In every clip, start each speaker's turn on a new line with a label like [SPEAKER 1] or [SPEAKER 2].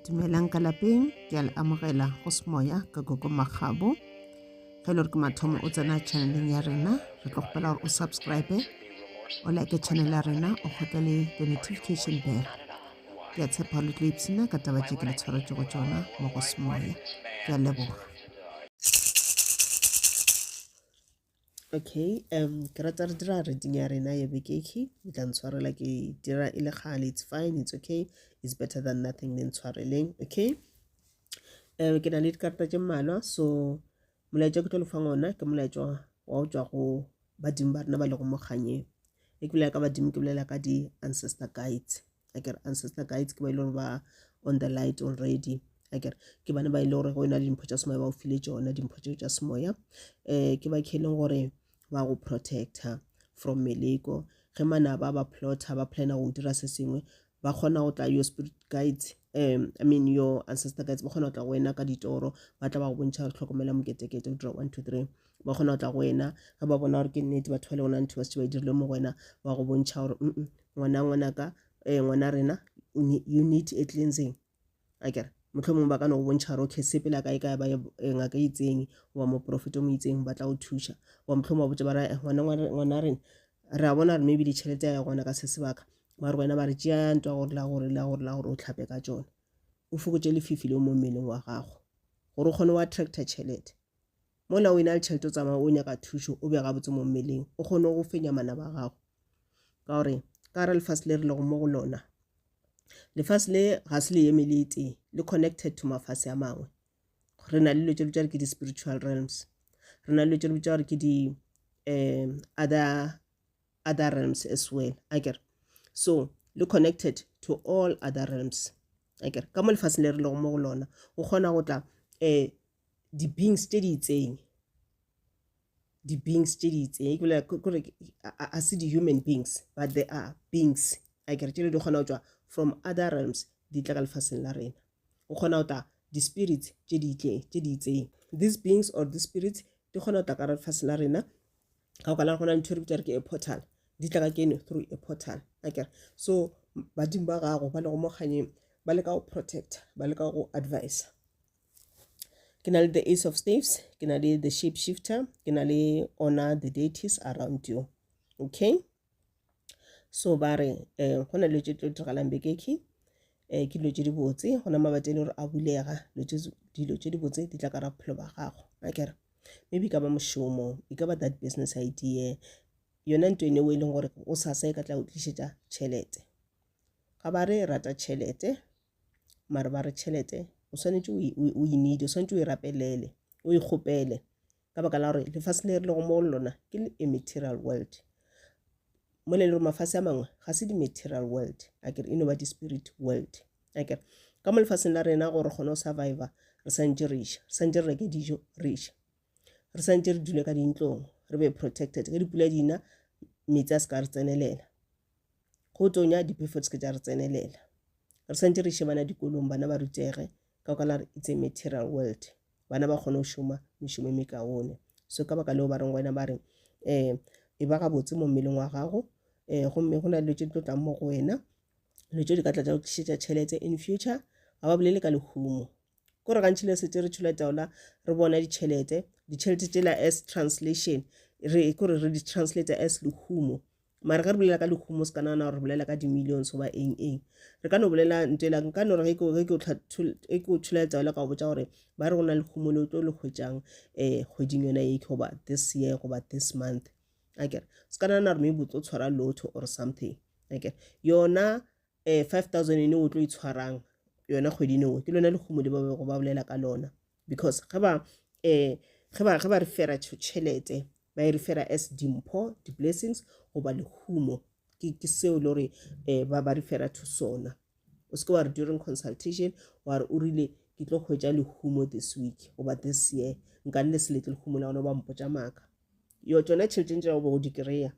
[SPEAKER 1] Dumelang ka lapeng, ke a le amogela go Semoya ka Gogo Makgabo. Ge e le gore ke mathomo o tsena channeleng ya rena, re tlo kgopela gore o subscribe, o like channel ya rena, o kgotle le the notification bell. Ke a tshepa gore le tlo ipshina ka taba tše ke le tshwaretšego tšona mo go Semoya. Ke a leboga. Okay, um ke rata re dira reading ya rena ya bekeke le tla ntshwarela ke dira e le kgale it's fine it's okay it's better than nothing le ntshwareleng okay um ke na le dikarata tše mmalwa so molaetša ke tlo le fang ona ke molaetša wa go tšwa go badimo ba rena ba lego mo kganyeng e ke bolela ka badimo ke bolela ka di-ancestor guides akere ancestor guides ke ba e le gore ba on the light already akere ke bana ba e le gore go na le dimpho tša semoya ba o file tšona dimpho tšeo tša semoya um ke ba kheleng gore ba go protector from meleko ge manaba ba plotter ba plana go dira se sengwe ba kgona go tla your spirit guides um i mean your ancestor guides ba kgona go tla go wena ka ditoro ba tla ba go bontšha gore tlhokomela moketekete o dira one two three ba kgona go tla go wena ge ba bona gore ke nnete batho ba le gona ntho ba setse ba e dirile mo go wena ba go bontšha gore mm ngwana ngwanaka um ngwana rena you need a cleansing akere mohlomongwe ba ka no go bontšha gore okay sepela kae kae ba ye eh, ngaka e itseng goba moprofeta o mo itseng ba tla go thuša goba mohlomongwe ba botša ba ra eh, ngwana ngwana rena re a bona gore maybe ditšhelete ya gona ka se sebaka ba re wena ba re tšea ntwa gore la gore la gore la gore o tlhape ka tšona o fokotše lefifi leo mo mmeleng wa gago gore o kgone go attracta tšhelete Mola o e na le tšhelete o tsamaya o nyaka thušo o be gabotse mo mmeleng o kgone go fenya manaba a gago. Ka gore ka gara lefase le re lego mo go lona, lefase le ga se le eme le e tee, le connected to mafase a mangwe. Re na le dilo tše re bitša gore ke di-spiritual realms, re na le dilo tše re bitša gore ke di um other other realms as well akere so le connected to all other realms akere ka mo lefaseng le re lego mo go lona go kgona go tla um di-beings tše di itseng di-beings tše di itseng ke bolela kore a se di-human beings but they are beings a kere tšele di kgona go tšwa from other realms di tla ka lefaseng la rena o kgona go tla di-spirits tše di tše di itseng these beings or the spirits di kgona go tla ka lefaseng la rena ga o ka la gona ntho e re bitsa re ke a portal di tla ka keno through a portal akere so badimo ba gago ba lego mo kganyeng ba leka go protect ba leka go advise ke na le the ace of staves ke na le the shape shifter ke na le honor the deities around you okay so ba re um go na le tše tlo diragalang bekekhi um ke dilo tše di botse go na mabati e le gore a bulega dilo tše di botse di tla ka ra bophelo ba gago akere maybe e ka ba mošomo e ka ba that business idea yona nto ene o e leng gore o sasa e ka tla o tlišetša tšhelete ga ba re rata tšhelete mare ba re tšhelete o swanetše o e need o swanetše o e rapelele o e kgopele ka baka la gore lefase le re lego mo go lona ke a material world mo le le gore mafase a mangwe ga se di-material world a kere e no ba di-spirit world a kere ka mo lefaseng la rena gore kgone go survivor re santše re ja re santše re reke dijo re ja re santše re dule ka dintlong re be protected ge dipula dina metsi a se ka re tsenelela Go tonya diphefo di se ke tša re tsenelela. Re santše re iše bana dikolong, bana ba rutege ka baka la gore it's a material world. Bana ba kgone go šoma mešomo e mekaone. So ka baka leo ba reng wena ba re um e ba gabotse mo mmeleng wa gago um gomme go na le dilo tše di tlo tlang mo go wena dilo tše di ka tla tša go tlišetša tšhelete in future ga ba bolele ka lehumo Kore gantši le setse re tšhola taola re bona ditšhelete ditšhelete tšela as translation re kore re di translate as lehumo mara ge re bolela ka lehumo se ka nagana gore re bolela ka di-millions goba eng eng re ka no bolela nto ela nka no re ge ke o tšhola taola ka go botša gore ba re go na lehumo le o tlo le hwetšang um kgweding yona ye goba this year goba this month akere se ka nagana gore maybe o tlo tshwara lotto or something akere yona um 5000 ene o tlo itshwarang yona kgwedi neo ke lona lehumo le ba bego ba bolela ka lona because ge ba um ge ba ge ba refera to tšhelete ba e refera as dimpho di-blessings goba lehumo ke ke seo le gore um ba ba refera to sona o se ke wa re during consultation wa re o rile ke tlo hwetša lehumo this week goba this year nka le se letle lehumo la gona ba mpotša maaka yo tšona tšhelete tša go bo go di kry-a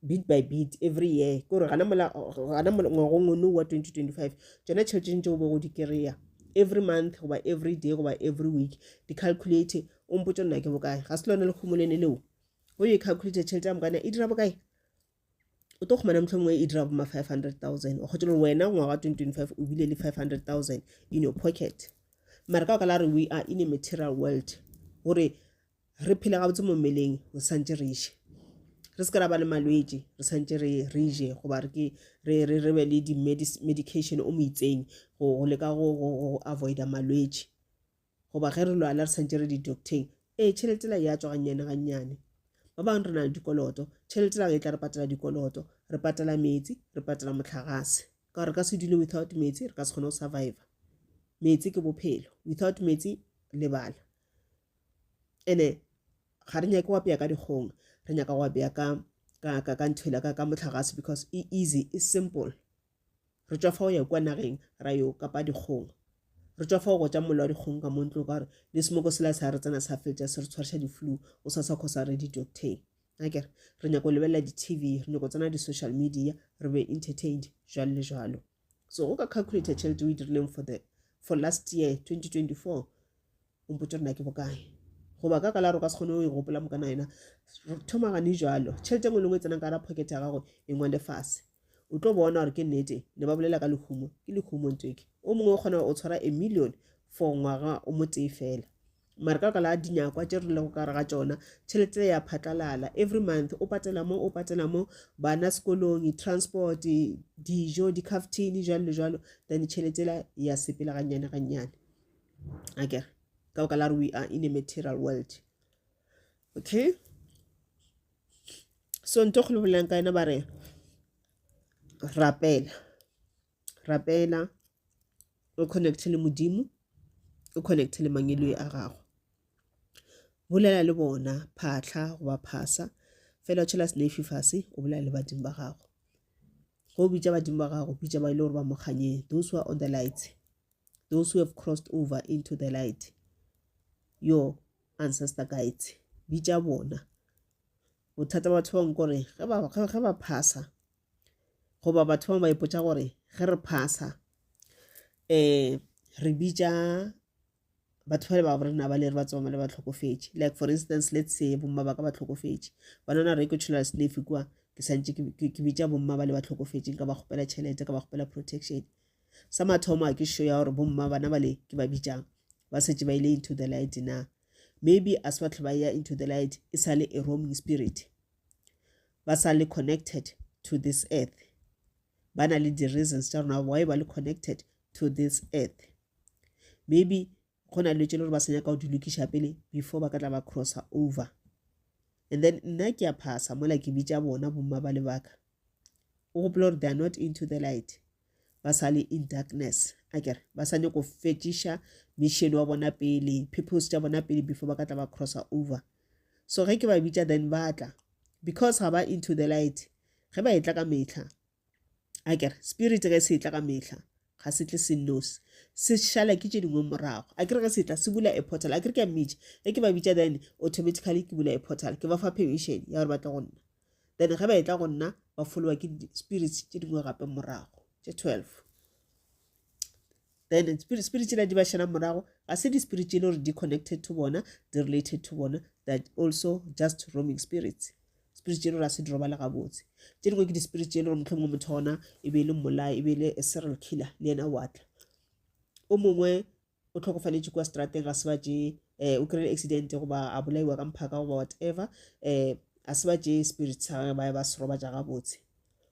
[SPEAKER 1] bit by bit every year ke gore gana mola gana mola ngwagong ono wa 2025 tšona tšhelete tše o bego di kry-a every month goba every day goba every week di calculate o mpotse nna ke bokae ga se lone lekgomo lene leo o e calculate tšhelete ya mokana e dira bokae O tlo khumana mohlomongwe e dira bo ma 500,000. O kgotse gore wena ngwaga 2025 o bile le 500,000 in your pocket. Mara ka baka la re we are in a material world, gore re phele gabotse mo mmeleng re santše re je, re se ke ra ba le malwetši, re santše re re je goba re ke re re re be le di-medication o mo itseng go leka go go avoida malwetši, goba ge re lwala re santše re di-docteng. Ee, tšhelete la ya tswa gannyane gannyane. Ba bangwe re na le dikoloto, tšhelete la e tla re patela dikoloto, re patela metsi, re patela mohlagase, ka gore re ka se dule without metsi, re ka se kgone go survive. Metsi ke bophelo, without metsi lebala. Ene ga re nyake go apea ka dikgong, re nyaka go apea ka ka ka ka nthwela ka ka mohlagase because e easy, e simple. Re tšwa fa go ya kua nageng ra yo kapa dikgong, re tšwa fa go gotša mollo wa dikgong ka mo ntlong, ka gore le smoko sela sa re tsena sa fetša se re tshwariša di-flu, o sa sa khosa re di-docteng. Akere re nyaka go lebelela di-tv, re nyaka go tsena di-social media, re be entertained jwalo le jwalo. So go ka calculate tšhelete o e dirileng for the for last year 2024, o mpotse gore na ke bokae, goba ka kala re ka se kgone go e gopola mokana yena. Thoma gane jalo, tšhelete engwe le ngwe e tsenang ka gara pocket ya gago e ngwale fase, o tlo bona gore ke nnete ne ba bolela ka lehumo, ke lehumo ntweke. O mongwe o kgona o tshwara a million for ngwaga o motee fela, mara ka baka la dinyakwa tše re lego ka gare ga tšona, tšhelete ya phatlalala. Every month o patela mo, o patela mo, bana sekolong, transport, dijo, di-caftin, jwalo le jwalo, then tšhelete la ya sepela gannyane gannyane. Akere ka baka la gore we are in a material world. Okay, so ntho kgolo bolelang ka yona ba re rapela, rapela o connecte le Modimo, o connecte le mangeloi a gago, bolela le bona, phahla goba phasa fela, o tšhela senefi fase, o bolela le badimo ba gago. Go bitša badimo ba gago, bitša ba ile gore ba mo kganyeng, those who are on the light, those who have crossed over into the light, your ancestor guides, bitša bona. Bothata ba batho ba bangwe kore ge ba phasa, goba batho ba bangwe ba ipotša gore ge re phasa re bitša batho ba le ba rena ba le re ba tsebang ba le ba hlokofetše. Like for instance, let's say bomma ba ka ba hlokofetše, ba nana re ke tšhola snefi kua, ke santše ke bitša bomma ba le ba hlokofetšeng, ka ba kgopela tšhelete, ka ba kgopela protection. Sa mathomo a ke sure ya gore bomma bana ba le ke ba bitšang ba setse ba ile into the light na. Maybe a se batho ba ya into the light, e sa le a roaming spirit, ba sa le connected to this earth, ba na le di-reasons tša rona why ba le connected to this earth. Maybe go na le tše le gore ba sa nyaka go di lokiša pele before ba ka tla ba crosser over. And then nna ke a phasa mola ke bitša bona bomma ba lebaka, o gopola gore they are not into the light, ba sa le in darkness. Akere ba sa nyako fetšiša mission wa bona pele, purpose tša bona pele before ba ka tla ba crosser over. So ge ke ba bitša then ba tla, because ga ba into the light, ge ba etla ka mehla, akere spirit ge se etla ka mehla ga se tle se nnosi, se šala ke tše dingwe morago. Akere ge se tla se bula a portal, akere ke a mmitša, ge ke ba bitša then automatically ke bula a portal, ke ba fa permission ya gore ba tle go nna. Then ge ba etla go nna ba followa ke spirits tše dingwe gape morago tše 12. Then spirit tšela di ba šala morago ga se di-spirit tše le gore di connected to bona, di related to bona, that also just roaming spirits. Spirit tše le gore ga se di robale gabotse. Tše dingwe ke di-spirit tše le gore mohlomongwe motho wa gona e be e le mmolai, e be e le a serial killer, le yena wa tla. O mongwe o tlhokofaletše kua strateng, ga se ba tše, o kry-ile accident goba a bolaiwa ka mphaka goba whatever, a se ba tše spirit sa gagwe ba ya ba se robatša gabotse.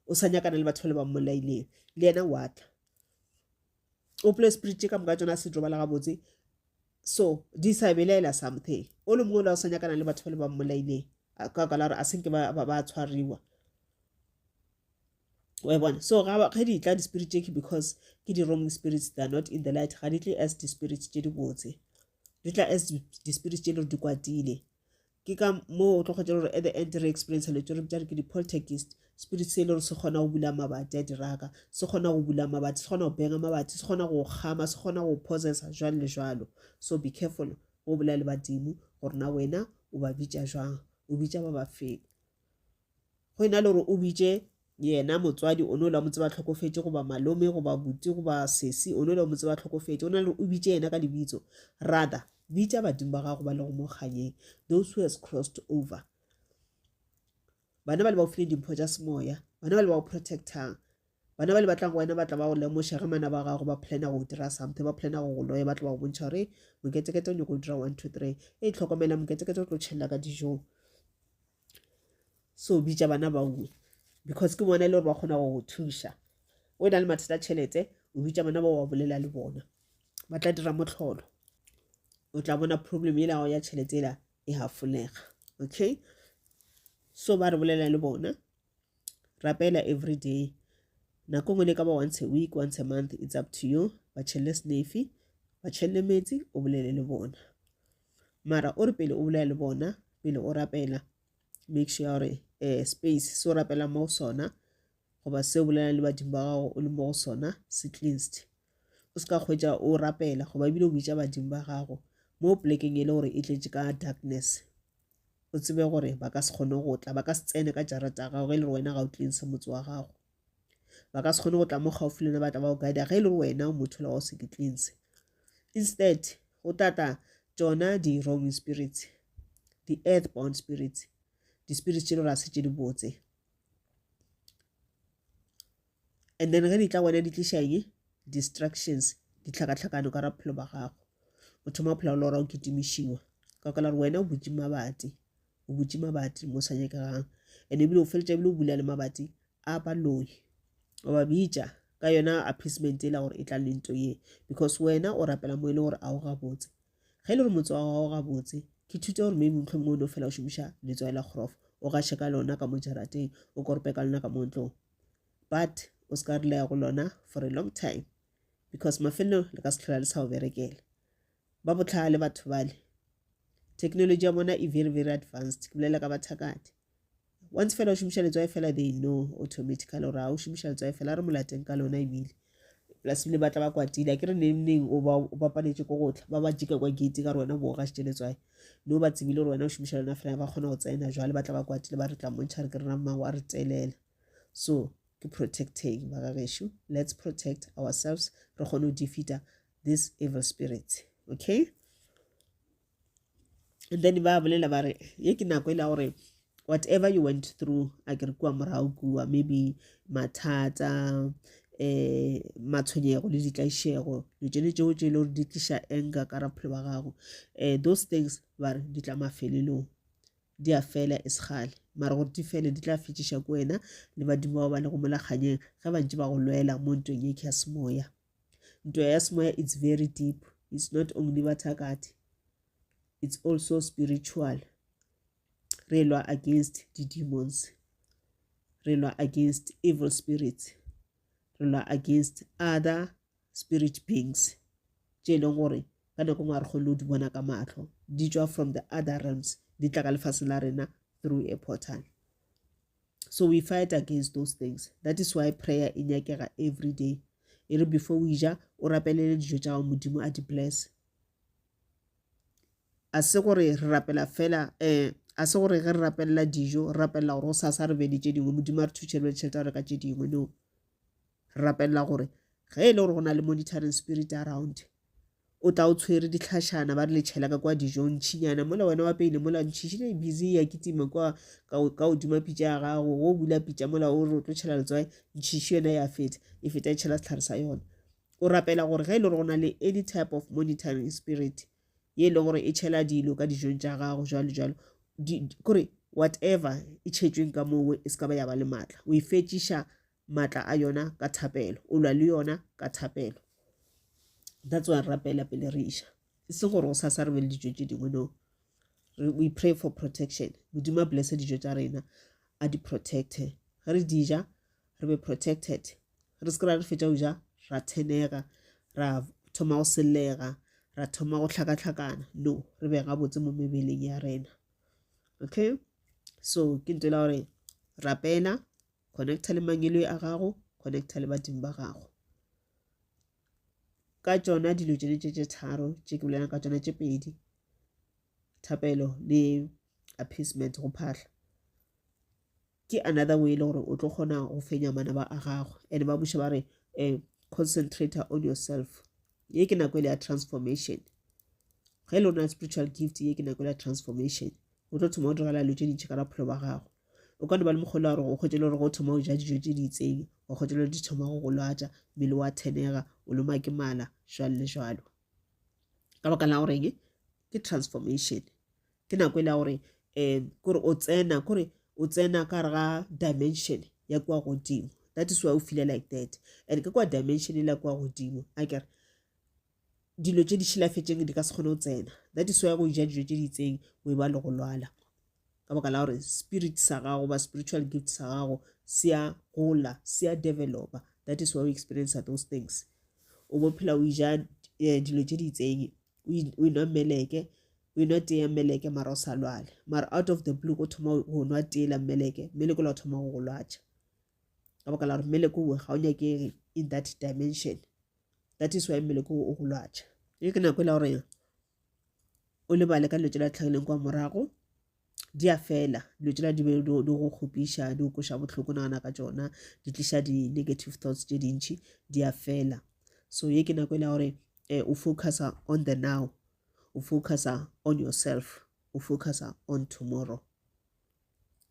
[SPEAKER 1] O sa nyakana le batho ba le ba mmolaileng, le yena wa tla. O pole spirit tše ka moka tšona se di robala gabotse, so di sa belaela something. O le mongwe o la o sa nyakana le batho ba le ba mmolaileng, ka baka la gore a senke ba tshwariwa. Wa e bona? So ge di tla di-spirit tše ke because ke di-roaming spirits, they are not in the light, ga di tle as di-spirits tše di botse, di tla as di-spirits tše le gore di kwatile. Ke ka moo o tlo kgwetša gore at the end re experience le tše re bitša re ke di-poltergeist spirit, se e le gore se kgona go bula mabati a diraka, se kgona go bula mabati, se kgona go benga mabati, se kgona go kgama, se kgona go possessa jwalo le jwalo. So be careful go bolela le badimo gore na wena o ba bitša jwang, o bitša ba ba feng. Go ena le gore o bitše yena motswadi o no la mo tseba tlhokofetše, goba malome goba buti goba sesi o no la mo tseba tlhokofetše, o na le gore o bitše yena ka lebitso, rather bitša badimo ba gago ba lego mo kganyeng, those who has crossed over, bana ba le ba o file dimpho tša semoya. Bana ba le ba go protectang. Bana ba le ba tlang go wena ba tla ba go lemoša ge mana ba gago ba plana go dira something, ba plana go go loya, ba tla ba go bontšha gore moketekete o nyako go dira 1 2 3. E tlhokomela moketekete o tlo tšhelela ka dijong. So bitša bana ba uwe because ke bona e le gore ba kgona go go thuša. O na le mathata a tšhelete, o bitša bana ba wa bolela le bona. Ba tla dira mohlolo. O tla bona problem yela ya tšhelete yela e hafolega. Okay? So ba re bolela le bona. Rapela every day. Nako nngwe le ka ba once a week, once a month, it's up to you. Ba tšhelele snefi, ba tšhelele metsi, o bolele le bona. Mara o re pele o bolela le bona, pele o rapela, make sure gore eh, space se o rapelang mo go sona goba se o bolelang le badimo ba gago o le mo go sona se cleansed. O se ka kgwetša o rapela goba ebile o bitša badimo ba gago mo plekeng e le gore e tletše ka darkness. O tsebe gore ba ka se kgone go tla, ba ka se tsene ka jarata ya gago ge e le gore wena ga o cleanse motse wa gago. Ba ka se kgone go tla mo gaufi le wena ba tla ba go guide ge e le gore wena o motho la wa o se ke cleanse. Instead, go tla tla tšona di-roaming spirits, di-earthbound spirits, di-spirits tše le gore ga se tše di botse. And then ge di tla wena di tliša eng? Distractions, ditlhakatlhakano ka raphelo ba gago. O thoma go phela o lora o kitimišiwa. Ka baka la gore wena o butše mabati, o butše mabati mo sa nyakegang. And ebile o feletša ebile o bula le mabati a baloi. O ba bitša ka yona appeasement e la gore e tla le nto ye. Because wena o rapela mo e le gore a o gabotse. Ge e le gore motse wa gago gabotse, ke thuto gore maybe mohlomongwe o no fela o šomiša letswai la kgorofo, o gaše ka lona ka mo jarateng, o korope ka lona ka mo ntlong. But o se ka relaya go lona for a long time because mafelelong le ka se tlhola le sa go berekela. Ba bohlale batho bale. Technology ya bona e very very advanced. Ke bolela ka bathakati. Once fela o šomiša letswai fela they know automatically gore a o šomiša letswai fela re molateng ka lona ebile plus ebile ba tla ba kwatile a ke re neng neng o ba o bapaletše ko go tla ba ba jika kwa gate ka re wena bo gašitše letswai no ba tsebile gore wena o šomiša lona fela ba kgona go tsena jwale ba tla ba kwatile ba re tla montšha re ke rena mmago a re telela so ke protecting ba ga gešo let's protect ourselves re kgone go defeata this evil spirits okay and then ba bolela ba re ye ke nako e la gore whatever you went through a ke re kua morago kua maybe mathata eh matshwenyego le ditlaišego dilo tšene tšeo tše e le gore di tliša anger ka raphelo ba gago eh those things ba re di tla mafelelong di a fela e segale mara gore di fele di tla fetšiša ko wena le badimo bao ba lego molakganyeng ge ba ntše ba go lwela mo ntweng ye ke ya semoya Ntwa ya semoya it's very deep. It's not only bathakathi. It's also spiritual. Re lwa against the demons. Re lwa against evil spirits. Re lwa against other spirit beings. Tše e leng gore ka nako nngwe ga re kgone go di bona ka mahlo. Di tšwa from the other realms. Di tla ka lefaseng la rena through a portal. So we fight against those things. That is why prayer e nyakega every day. E re before o ja, o rapelele dijo tša gago Modimo a di bless. A se gore re rapela fela eh a se gore ge re rapelela dijo, re rapelela gore go sasa re be le tše dingwe, Modimo a re thuše re be le tšhelete ya go reka tše dingwe. No. Re rapelela gore ge e le gore go na le monitoring spirit around, o tla o tshwere dihlašana ba re le tšhela ka kwa dijong ntšhinyana mola wena wa pele mola ntšhišile e busy ya kitima kwa ka godima pitša ya gago go bula pitša mola o re o tlo tšhela letswai ntšhiši yona ya feta e feta e tšhela sehlare sa yona o rapela gore ge e le gore go na le any type of monitoring spirit ye e leng gore e tšhela dilo ka dijong tša gago jalo jalo kore whatever e tšhetšweng ka moo e se ka ba ya ba le maatla o e fetšiša maatla a yona ka thapelo o lwa le yona ka thapelo that's why re rapela pele re iša e seng gore go sasa re be le dijo tše dingwe no we pray for protection modimo a blesse dijo tša rena a di protecte ge re di ja re be protected re se ke ra re fetša go ja ra thenega ra thoma go sellega ra thoma go hlakahlakana no re be gabotse mo mebeleng ya rena okay so ke nto e la gore rapela Connecta le mangeloi a gago, connecta le badimo ba gago. Ka tšona dilo tšene tše tše tharo tše ke bolelang ka tšona tše pedi, thapelo le appeasement go phahla, ke another way e le gore o tlo kgona go fenya manaba a gago. And ba buša ba re eh, concentrate on yourself. Ye ke nako e le ya transformation. Ge e le o na spiritual gift, ye ke nako e le ya transformation. O tlo thoma go diragala dilo tše dintši ka bophelo ba gago. O ka no ba le mokgwa wa gore o hwetše le gore go thoma go ja dijo tše di itseng, wa hwetša le gore di thoma go go lwatša, mmele wa thenega, o loma ke mala, jwalo le jwalo. Ka baka la goreng? Ke transformation. Ke nako e le ya gore um kore o tsena kore o tsena ka gare ga dimension ya kua godimo. That is why o feel like that. And ka kua dimension e la kua godimo, akere dilo tše di šilafetšeng di ka se kgone go tsena. That is why go ja dijo tše di itseng o e ba le go lwala. Ka baka la gore spirit sa gago ba spiritual gift sa gago se a gola, se a developa. That is why o experience those things. O bo phela o ja eh, dilo tše di itseng, o inwa mmeleke, o inwa tee ya mmeleke mara o sa lwale. Mara out of the blue go thoma go nwa tee la mmeleke, mmeleke la thoma go go lwatša. Ka baka la gore mmeleke o ga o nyakege in that dimension. That is why mmeleke o go lwatša. E ke nako e la gore o lebale ka dilo tšela tlhagileng kwa morago di a fela dilo tšela di be di go kgopiša di go koša bohloko nagana ka tšona di tliša di-negative thoughts tše dintši di a fela so ye ke nako e la gore eh, o focusa on the now o focusa on yourself o focusa on tomorrow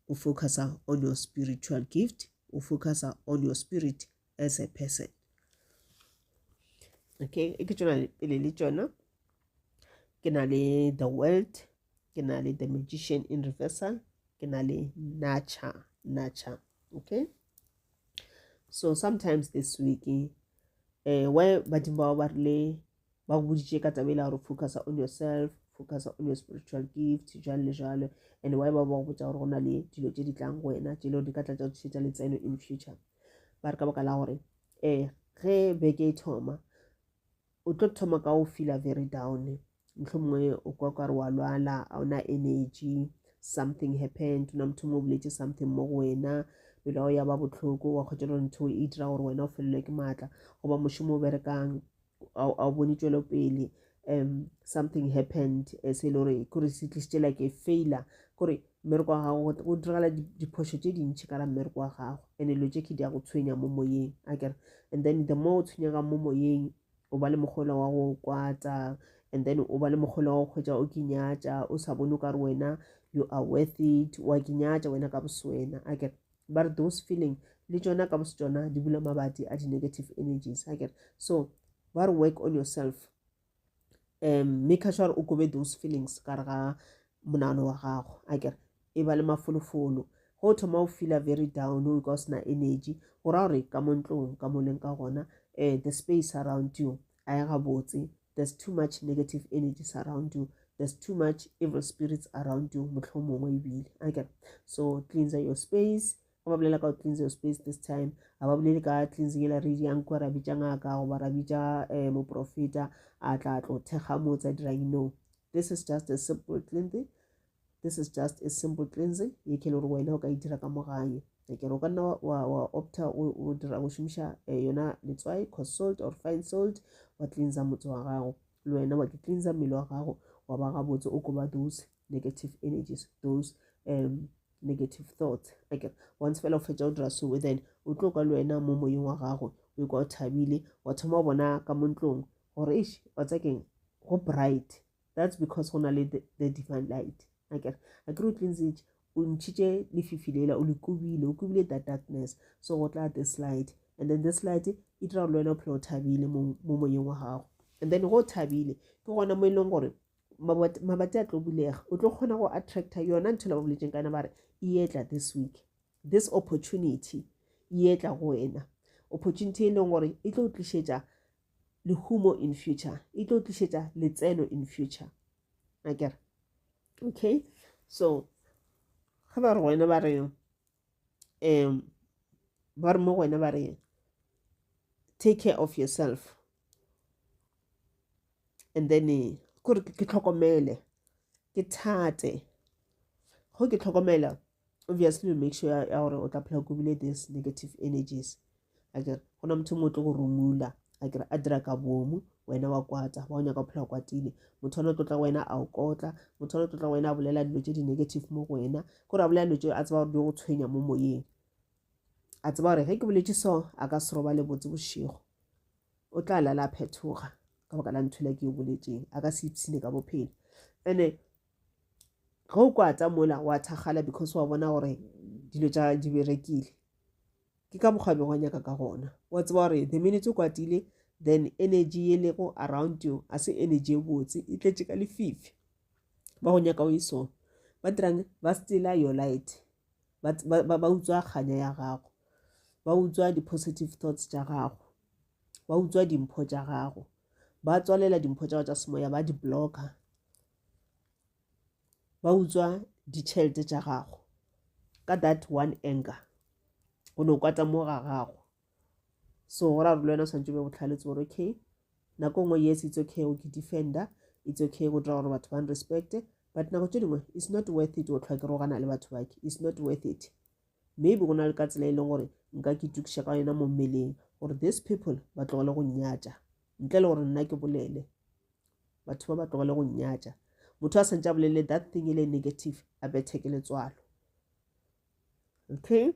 [SPEAKER 1] o focusa on your spiritual gift o focusa on your spirit as a person okay e ke tšwela pele le tšona ke na le the world ke na le the magician in reversal ke na le nature nature okay so sometimes this week eh why badimo bao ba rile ba go boditše ka taba e la gore focus on yourself focus on your spiritual gift jalo le jalo and why ba ba go botša gore go na le dilo tše di tlang go wena tše le gore di ka tla tša go tlišetša letseno in future ba re ka baka la gore um ge beke e thoma o tlo thoma ka go feela very down mohlomongwe o kwa kare wa lwala a ona energy something happened o na motho mongwe o boletše something mo go wena pelo ya ya ba bohloko wa kgotsa gore ntho e dira gore wena o felelwe ke maatla goba mošomo o berekang a o bone tšwelopele um something happened eh, se e le gore kore se tlisitše like a failure kore mmereko wa gago go diragala diphošo tše dintšhi ka la mmereko wa gago and dilo tše ke di ya go tshwenya mo moyeng akere and then the more o tshwenyega mo moyeng o ba le mokgola wa go kwata and then o ba le mokgola wa go kgwetsa o kinyatša o sa bone o ka re wena you are worth it wa kinyatša wena ka boswena akere ba re those feeling le tšona ka bosetsona di bula mabati a di-negative energies akere so ba re work on yourself um make sure o kobe those feelings ka re ga monagano wa gago akere e ba le mafolofolo go o thoma o feela very down o ikwa o sena energy go ra gore ka mo ntlong ka mo leng ka gona um the space around you a e gabotse there's too much negative energies around you there's too much evil spirits around you mohlomongwe ebile akere so cleanse your space ga ba bolela ka go cleanse your space this time ga ba bolele ka cleansing ela re dirang kwa ra bitša ngaka goba ra bitša um moprofeta a tla tlo thekga motse a dirang no this is just a simple cleansing this is just a simple cleansing ye ke le gore wena o ka e dira ka mo gae ke re o ka nna wa, wa opta o dira go šomiša eh, yona letswai coarse salt or fine salt wa cleansa motse wa gago le wena wa ke cleansa mmele wa gago wa ba gabotse o koba those negative energies those um negative thoughts akere once fela o fetša o dira so then o tlo kwa le wena mo moyeng wa gago o ikwa o thabile wa thoma o bona ka mo ntlong gore eish wa tsa keng go bright that's because go na le the, the divine light akere akere o cleansitše o ntšhitše lefifi lela o le kubile o kubile that darkness so go tla this light and then this light e dira gore le wena o phela o thabile mo moyeng wa gago and then go thabile ke gona mo e leng gore mabati a tlo bulega o tlo kgona go attracta yona ntho la ba boletseng ka yona ba re e etla this week this opportunity e etla go wena opportunity e leng gore e tlo tlišetša lehumo in future e tlo tlišetša letseno in future akere okay so ga ba re wena ba re um ba re mo go wena ba re take care of yourself and then eh, kore ke tlhokomele ke thate go ke tlhokomela obviously you make sure ya gore o tla phela kobile this negative energies akere go na motho mongwe o tlo go romula akere a dira ka boomo wena wa kwata ba o nyaka go phela kwatile motho ona o tlotla wena a o kotla motho ona o tlotla wena a bolela dilo tše di-negative mo go wena kore a bolela dilo tše a tseba gore di go tshwenya mo moyeng a tseba gore ge ke boletše so a ka se robale botse bošego o tla lala a phethoga ka baka la ntho le ke e boletšeng a ka se ipshine ka bophelo ene ge o kwata mola wa thakgala because wa bona gore dilo tša di berekile. Ke ka mokgwa a bego a nyaka ka gona. Wa tseba gore the minute o kwatile, then energy ye lego around you a se energy e botse, e tletše ka lefifi. Ba go nyaka o e so. Ba dirang? Ba stealer your light. Ba, ba, ba, ba utswa kganya ya gago. Ba utswa di-positive thoughts tša gago. Ba utswa dimpho tša gago. Ba tswalela dimpho tša gago tša semoya, ba di blocka. Ba utswa ditšhelete tša gago ka that one anger. Go no kwata mo ga gago. So go ra gore le wena o swanetše o be bohlale tsebo gore okay, nako nngwe yes it's okay go ke defender, it's okay go dira gore batho ba respect, but nako tše dingwe it's not worth it go hlwa ke rogana le batho bake, it's not worth it. Maybe go na le ka tsela e leng gore nka ke itokiša ka yona mo mmeleng gore these people ba tlogele go nnyatša ntle le gore nna ke bolele. Batho ba ba tlogele go nnyatša. Motho a santše a bolele that thing e le negative, a bethe ke letswalo. Okay?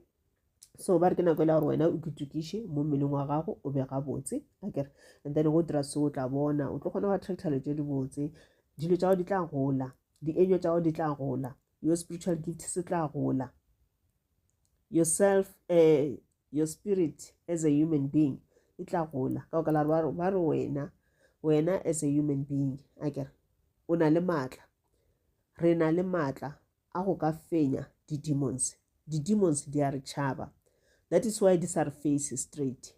[SPEAKER 1] So ba re ke nako e le gore wena o itokiše mo mmeleng wa gago o be gabotse, akere? And then go dira so o tla bona o tlo kgona go attracta dilo tše dibotse, dilo tša gago di tla gola, dienywa tša gago di tla gola, your spiritual gift se tla gola, yourself, your spirit as a human being e tla gola. Ka baka la gore ba re wena, wena as a human being, akere, o na le maatla, re na le maatla a go ka fenya di-demons. Di-demons di a re tšhaba. That is why di sa re face straight.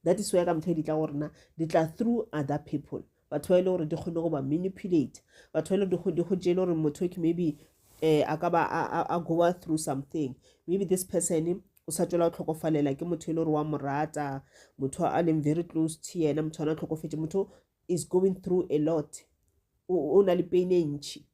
[SPEAKER 1] That is why ka mehla di tla go rena, di tla through other people. Batho ba e le gore di kgone go ba manipulate. Batho ba e le gore di go tšee le gore motho ke maybe a ka ba a go through something. Maybe this person o sa tšwela go hlokofalela ke motho e le gore wa mo rata, motho a leng very close to yena, motho a na hlokofetše, motho is going through a lot. O na le pain e ntši.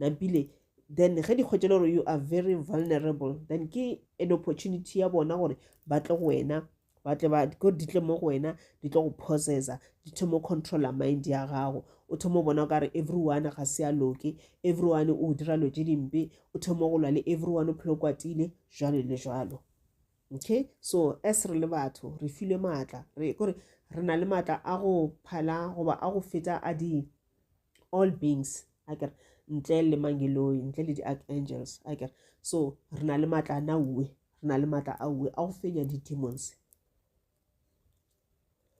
[SPEAKER 1] Nampile, then ge di kgwetše le gore you are very vulnerable, then ke an opportunity ya bona gore ba tle go wena, ba tle ba, gore di tle mo go wena, di tlo go possessa, di thome go controlla mind ya gago. O thome go bona o ka re everyone ga se a loke, everyone o dira dilo tše dimpe, o thome go lwa le everyone, o phele o kwatile, jwalo le jwalo. Okay, so as re le batho, re filwe maatla, re kore re na le maatla a go phala goba a go feta a di all beings, akere, ntle le mangeloi, ntle le di-archangels, akere. So re na le maatla a nauwe, re na le maatla a uwe a go fenya di-demons.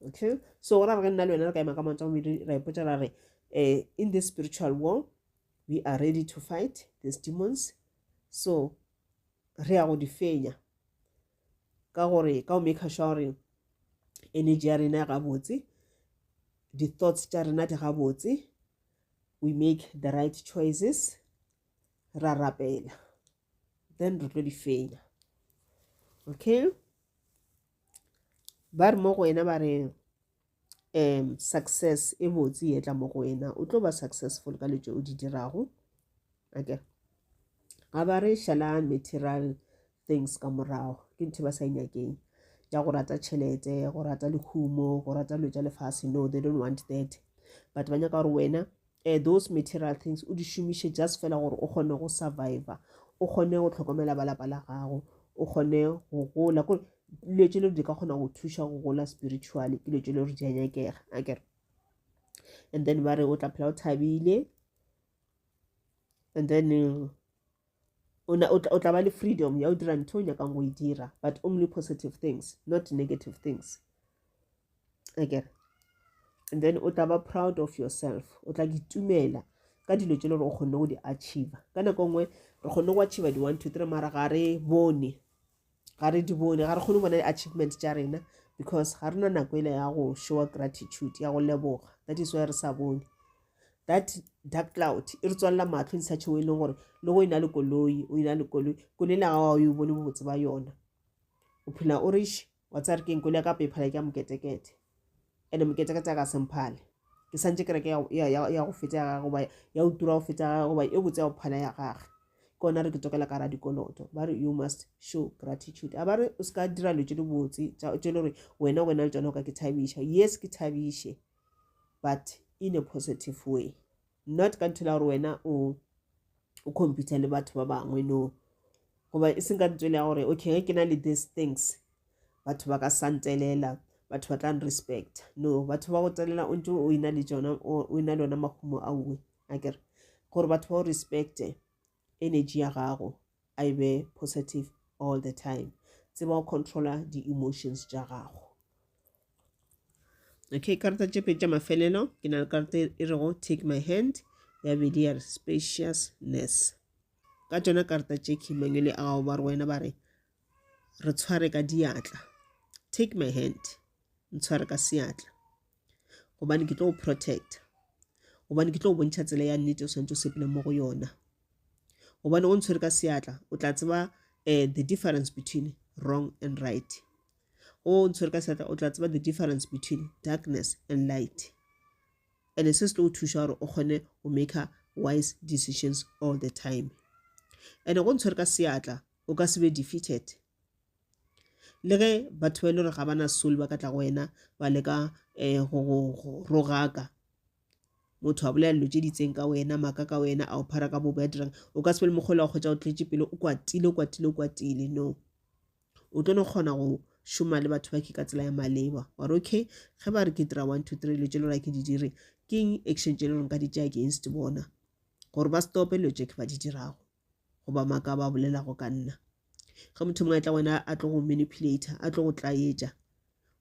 [SPEAKER 1] Okay, so go ra re nna le wena re ka ema ka maoto a mabedi ra ipotša ra re, in this spiritual war we are ready to fight these demons. So re ya go di fenya ka gore ka go make sure gore energy ya rena e gabotse, di-thoughts tša rena di gabotse, we make the right choices, ra rapela, then re tlo di fenya. Okay, ba re mo go wena ba re success e botse e tla mo go wena, o tlo ba successful ka dilo tše o di dirago. Okay, ga ba re šala material things ka morago, ke ntho ba sa e nyakeng ya go rata tšhelete, go rata lehumo, go rata dilo tša lefase. No, they don't want that, but ba nyaka gore wena those material things o di šomiše just fela gore o kgone go survivor, o kgone go hlokomela ba lapa la gago, o kgone go gola. Kore dilo tše le di ka kgona go thuša go gola spiritually, ke dilo tše le gore di a nyakega, akere. And then ba re o tla phela o thabile, and then o tla ba le freedom ya go dira ntho o nyakang go e dira, but only positive things, not negative things, akere. And then o tla ba proud of yourself, o tla itumela ka dilo tše le gore o kgonne go di achieve. Ka nako nngwe re kgonne go achieve di 1 2 3, mara ga re bone, ga re di bone, ga re kgone go bona di-achievement tša rena because ga rena nako ele ya go showa gratitude, ya go leboga. That is why re sa bone. That dark cloud e re tswalela mahlo in such a way e leng gore le go ena le koloi, o ena le koloi, koloi la gago ga o e bone bobotse ba yona, o phela o re wa tsaya re keng koloi ya ka pa e phala ke ya moketekete, and moketekete a ka se mphale, ke santše ke reke ya go feta ya gage goba ya go tura go feta ya gage goba e botse ya go phala ya gage. Ke ona re ke tokela ka ra dikoloto. Ba re you must show gratitude. A ba re o se ka dira dilo tše dibotse tše le gore wena o na le tšona o ka ke thabiša. Yes, ke thabiše, but in a positive way, not ka ntho la gore wena o compete le batho ba bangwe, no, goba e seng ka ntho ya gore okay ge ke na le these things batho ba ka santelela, batho ba tla respect. No, batho ba go telela o ntse o ena le tšona, o ena le yona mahumo a uwe, akere, gore batho ba o respecte, energy ya gago a e be positive. all the time. Tseba go controla di-emotions tša gago. Okay, karata tše pedi tša mafelelo ke na le karata e rego take my hand, ya bedi ya re spaciousness. Ka tšona karata tše ke mangwele a gago ba re wena ba re re tshware ka diatla. Take my hand, ntshware ka seatla gobane ke tlo go protecta, gobane ke tlo go bontšha tsela ya nnete o swanetše o sepele mo go yona. Gobane o ntshwere ka seatla o tla tseba um the difference between wrong and right. O ntshwere ka seatla o tla tseba the difference between darkness and light. And se se tlo go thuša gore o kgone go make wise decisions all the time. And go ntshwere ka seatla o ka se be defeated. Le ge batho ba e le gore ga ba na soul ba ka tla go wena ba leka um go go rogaka, motho a bolela dilo tše di itseng ka wena, maaka ka wena, a o phara ka bobe, a dirang, o ka se be le mokgwa o la go kgwetša o tletše pelo, o kwatile, o kwatile, o kwatile. No. O tlo no kgona go šoma le batho ba ke ka tsela ya maleba. Wa re okay, ge ba re ke dira 1 2 3 dilo tše le gore ke di dire, ke eng action tše le gore nka di tšea against bona gore ba stope dilo tše ke ba di dirago goba maaka ba bolelago ka nna. Ge motho mongwe a tla wena a tlo go manipulator, a tlo go tlaetša,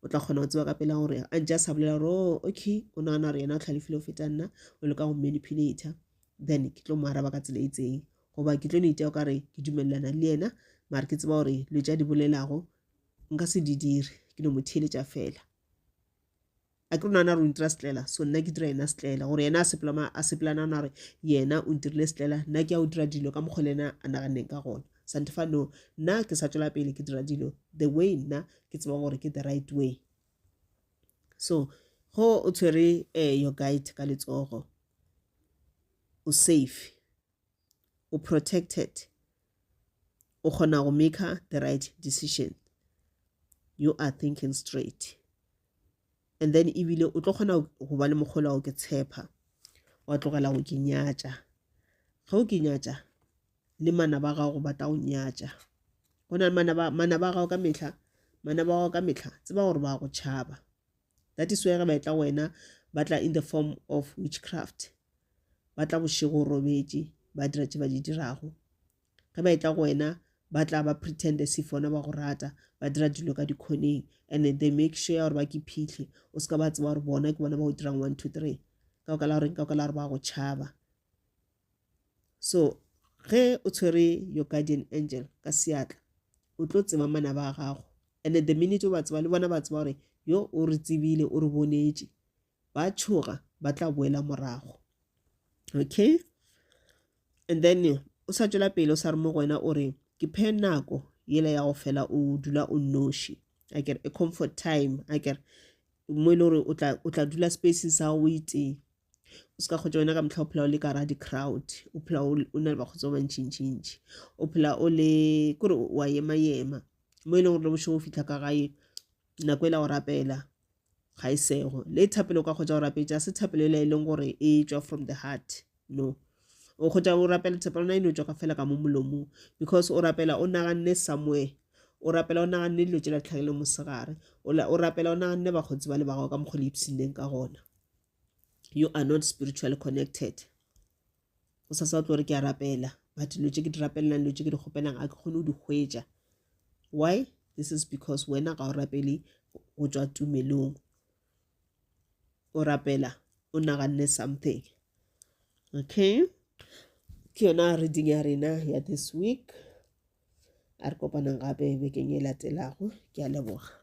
[SPEAKER 1] o tla kgona go tseba ka pela gore a ntše a sa bolela gore oh, okay, o nagana gore yena o hlalefile go feta nna, o leka go manipulator, then ke tlo mo araba ka tsela e itseng. Goba ke tlo no itša o ka re ke dumelelana le yena, mara ke tseba gore dilo tše a di bolelago nka se di dire, ke no mo theeletša fela. A ke re o nagana gore o ntira setlela, so nna ke dira yena setlela, gore yena a sepela ma a sepela nagana gore yena o ntirile setlela, nna ke ya go dira dilo ka mokgwa le yena a naganneng ka gona. Santefa no, nna ke sa tšwela pele ke dira dilo the way nna ke tsebang gore ke the right way. So go o tshwere eh, your guide ka letsogo, o safe. O protected, o kgona go maker the right decision, you are thinking straight. And then ebile o tlo kgona go ba le mokgwa wa go ke tshepa, wa tlogela go ke nyatša. Ge o ke nyatša, le manaba a gago ba tla go nyatša. Go na le manaba, manaba a gago ka mehla, manaba a gago ka mehla, tseba gore ba go tšhaba. That is why ge ba etla go wena, ba tla in the form of witchcraft. Ba tla bošego o robetše, ba dira tše ba di dirago. Ge ba etla go wena, ba tla ba pretend as if bona ba go rata, ba dira dilo ka dikhoneng, and they make sure gore ba ke phihle, o se ka ba tseba gore bona ke bona ba go dirang 1 2 3. Ka baka la goreng? Ka baka la gore ba go tšhaba. So ge o tshwere your guardian angel ka seatla, o tlo tseba manaba a gago. And the minute o ba tseba, le bona ba tseba gore yo o re tsebile, o re bonetše. Ba tšhoga, ba tla boela morago. Okay? And then o sa tšwela pele o sa re mo go wena o re ke phe nako yela ya go fela o dula o nnoši. A kere a comfort time, a kere mo e le gore o tla o tla dula spaceng sa gago o itee. O se ka kgotsa wena ka mehla o phela o le ka gara di-crowd, o phela o na le bakgotsi ba bantšintšintši, o phela o le kore wa ema-ema mo e leng gore le bošego o fihla ka gae nako e la go rapela ga e sego. Le thapelo o ka kgotsa go rapetša, se thapelo e la e leng gore e tšwa from the heart, no. O kgotsa o rapela thapelo yona e no tšwa ka fela ka mo molomong, because o rapela o naganne somewhere, o rapela o naganne dilo tše la tlhagileng mosegare, o rapela o naganne bakgotsi ba le ba gago ka mokgwa le ipshinneng ka gona. You are not spiritually connected. O sa sa tlo re ke a rapela, but dilo tše ke di rapelelang, dilo tše ke di kgopelang, a ke kgone go di hwetša. Why? This is because wena ga o rapele go tšwa tumelong. O rapela o naganne something. Okay? Ke yona reading ya rena ya this week. A re kopanang gape bekeng e latelago. Ke a leboga.